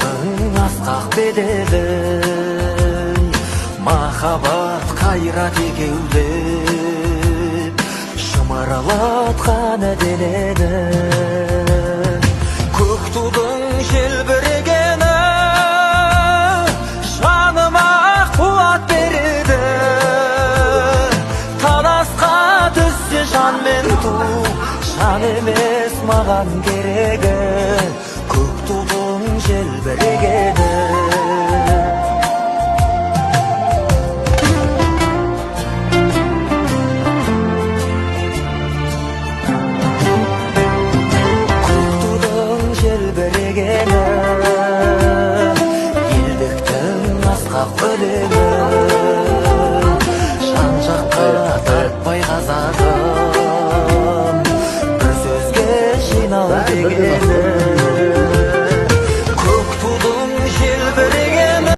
Махаббаттың асқақ беделін, махаббат қайрат егеулеп, шымырлатқан денені. Көк тудың желбірегені жаныма қуат береді. Таласқа түссе жан мен ту, жан емес маған керегі, көк тудың желбірегені.